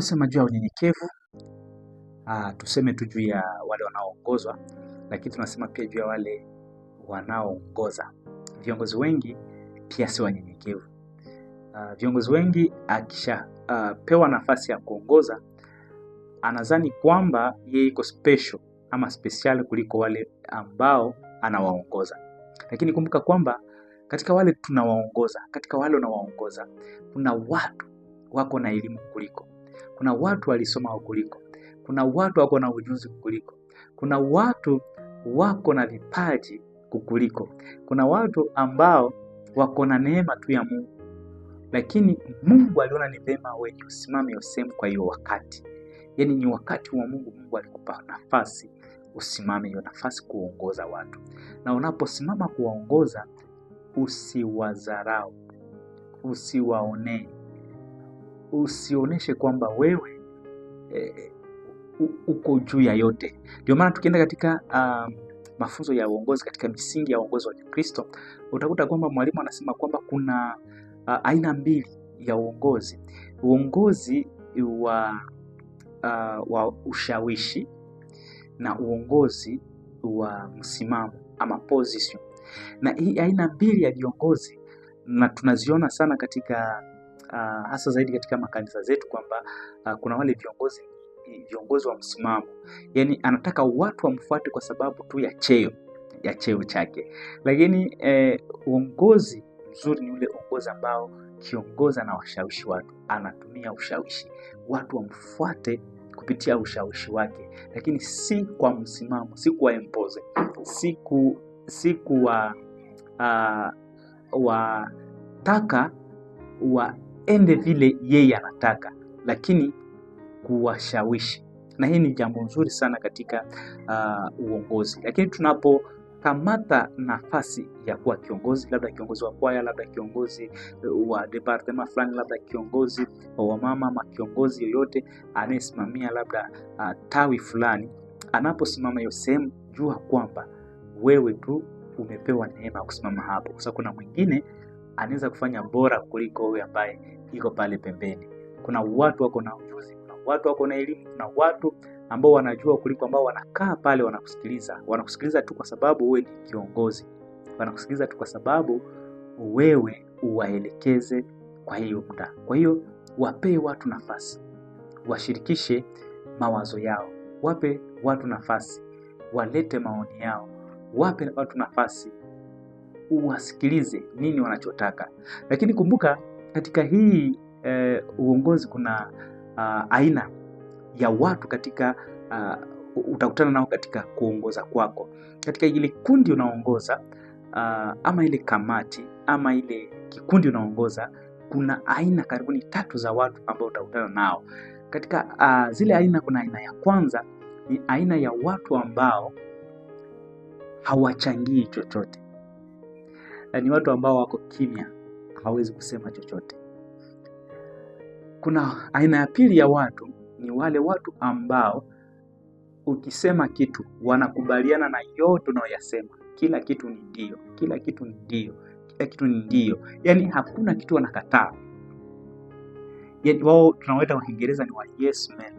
Sema juu ya unyenyekevu, tuseme tu juu ya wale wanaoongozwa, lakini tunasema pia juu ya wale wanaoongoza. Viongozi wengi pia si wanyenyekevu. Viongozi wengi akishapewa nafasi ya kuongoza, anadhani kwamba yeye iko special ama special kuliko wale ambao anawaongoza. Lakini kumbuka kwamba katika wale tunawaongoza, katika wale unawaongoza, kuna watu wako na elimu kuliko, kuna watu walisoma kuliko, kuna watu wako na ujuzi kuliko, kuna watu wako na vipaji kukuliko, kuna watu ambao wako na neema tu ya Mungu, lakini Mungu aliona ni vema wewe usimame hiyo sehemu kwa hiyo wakati. Yaani ni wakati wa Mungu, Mungu alikupa nafasi usimame hiyo nafasi kuongoza watu, na unaposimama kuwaongoza usiwadharau, usiwaonee, usionyeshe kwamba wewe uko juu ya yote. Ndio maana tukienda katika mafunzo ya uongozi, katika misingi ya uongozi wa Kikristo, utakuta kwamba mwalimu anasema kwamba kuna aina mbili ya uongozi: uongozi wa ushawishi na uongozi wa msimamo ama position. Na hii aina mbili ya viongozi na tunaziona sana katika hasa zaidi katika makanisa zetu kwamba kuna wale viongozi wa msimamo, yaani anataka watu wamfuate kwa sababu tu ya cheo chake. Lakini uongozi mzuri ni ule uongozi ambao kiongozi anawashawishi watu, anatumia ushawishi, watu wamfuate kupitia ushawishi wake, lakini si kwa msimamo, si kuwa impose, si kuwa wataka waende vile yeye anataka, lakini kuwashawishi. Na hii ni jambo nzuri sana katika uongozi. Lakini tunapokamata nafasi ya kuwa kiongozi, labda kiongozi wa kwaya, labda kiongozi wa department fulani, labda kiongozi wa wamama ama kiongozi yoyote anayesimamia labda tawi fulani, anaposimama hiyo sehemu, jua kwamba wewe tu umepewa neema ya kusimama hapo, kwa sababu kuna mwingine anaweza kufanya bora kuliko wewe ambaye iko pale pembeni. Kuna watu wako na ujuzi, kuna watu wako na elimu, kuna watu ambao wanajua kuliko ambao wanakaa pale wanakusikiliza. Wanakusikiliza tu kwa sababu wewe ni kiongozi, wanakusikiliza tu kwa sababu wewe uwaelekeze kwa hiyo muda. Kwa hiyo wapee watu nafasi, washirikishe mawazo yao, wape watu nafasi, walete maoni yao, wape watu nafasi, uwasikilize nini wanachotaka. Lakini kumbuka katika hii uongozi kuna aina ya watu katika utakutana nao katika kuongoza kwako, katika ile kundi unaongoza ama ile kamati ama ile kikundi unaongoza, kuna aina karibuni tatu za watu ambao utakutana nao katika zile aina. Kuna aina ya kwanza ni aina ya watu ambao hawachangii chochote, ni watu ambao wako kimya, hawawezi kusema chochote. Kuna aina ya pili ya watu ni wale watu ambao ukisema kitu wanakubaliana na yote unayoyasema, kila kitu ni ndio, kila kitu ni ndio, kila kitu ni ndio, yaani hakuna kitu wanakataa. Yaani wao tunawaita kwa Kiingereza ni wa yes men,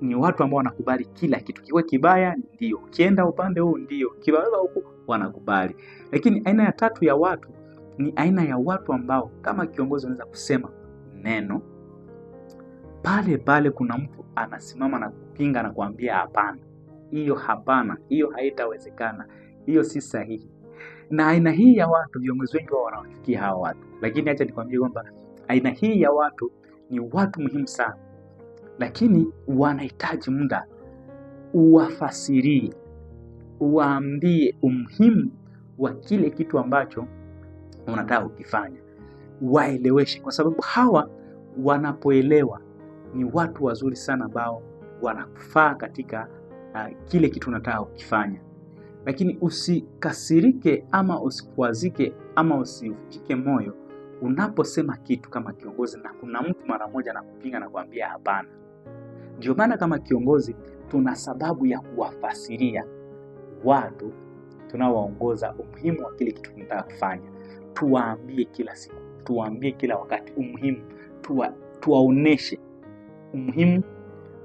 ni watu ambao wanakubali kila kitu, kiwe kibaya ni ndio, kienda upande huu ndio, kibaya huku wanakubali. Lakini aina ya tatu ya watu ni aina ya watu ambao kama kiongozi unaweza kusema neno pale pale, kuna mtu anasimama na kupinga na kuambia hapana, hiyo hapana, hiyo haitawezekana, hiyo si sahihi. Na aina hii ya watu viongozi wengi wao wanawachukia hawa watu, lakini acha nikwambie kwamba aina hii ya watu ni watu muhimu sana, lakini wanahitaji muda uwafasirie, uwaambie umuhimu wa kile kitu ambacho unataka kukifanya, waeleweshe, kwa sababu hawa wanapoelewa ni watu wazuri sana ambao wanakufaa katika kile kitu unataka kukifanya. Lakini usikasirike ama usikwazike ama usivunjike moyo unaposema kitu kama kiongozi na kuna mtu mara moja anakupinga na kuambia hapana. Ndio maana kama kiongozi tuna sababu ya kuwafasiria watu tunaowaongoza umuhimu wa kile kitu tunataka kufanya. Tuwaambie kila siku, tuwaambie kila wakati umuhimu, tuwaoneshe umuhimu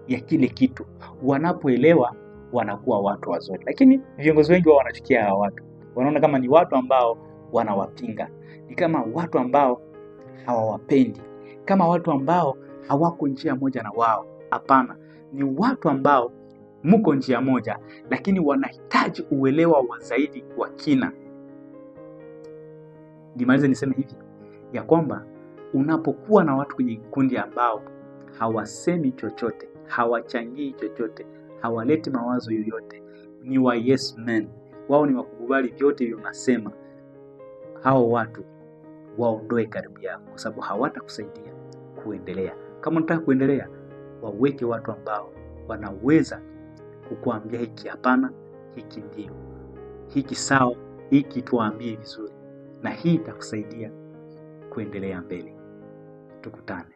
ya kile kitu. Wanapoelewa wanakuwa watu wazuri, lakini viongozi wengi wao wanachukia hawa watu, wanaona kama ni watu ambao wanawapinga, ni kama watu ambao hawawapendi, kama watu ambao hawako njia moja na wao. Hapana, ni watu ambao mko njia moja, lakini wanahitaji uelewa wa zaidi wa kina. Nimalize niseme hivi ya kwamba unapokuwa na watu kwenye kikundi ambao hawasemi chochote, hawachangii chochote, hawaleti mawazo yoyote, ni wa yes men, wao ni wakukubali vyote hivyo unasema, hao watu waondoe karibu yako, kwa sababu hawatakusaidia kuendelea. Kama unataka kuendelea, waweke watu ambao wanaweza kukuambia hiki hapana, hiki ndio, hiki sawa, hiki tuambie vizuri, na hii itakusaidia kuendelea mbele. Tukutane.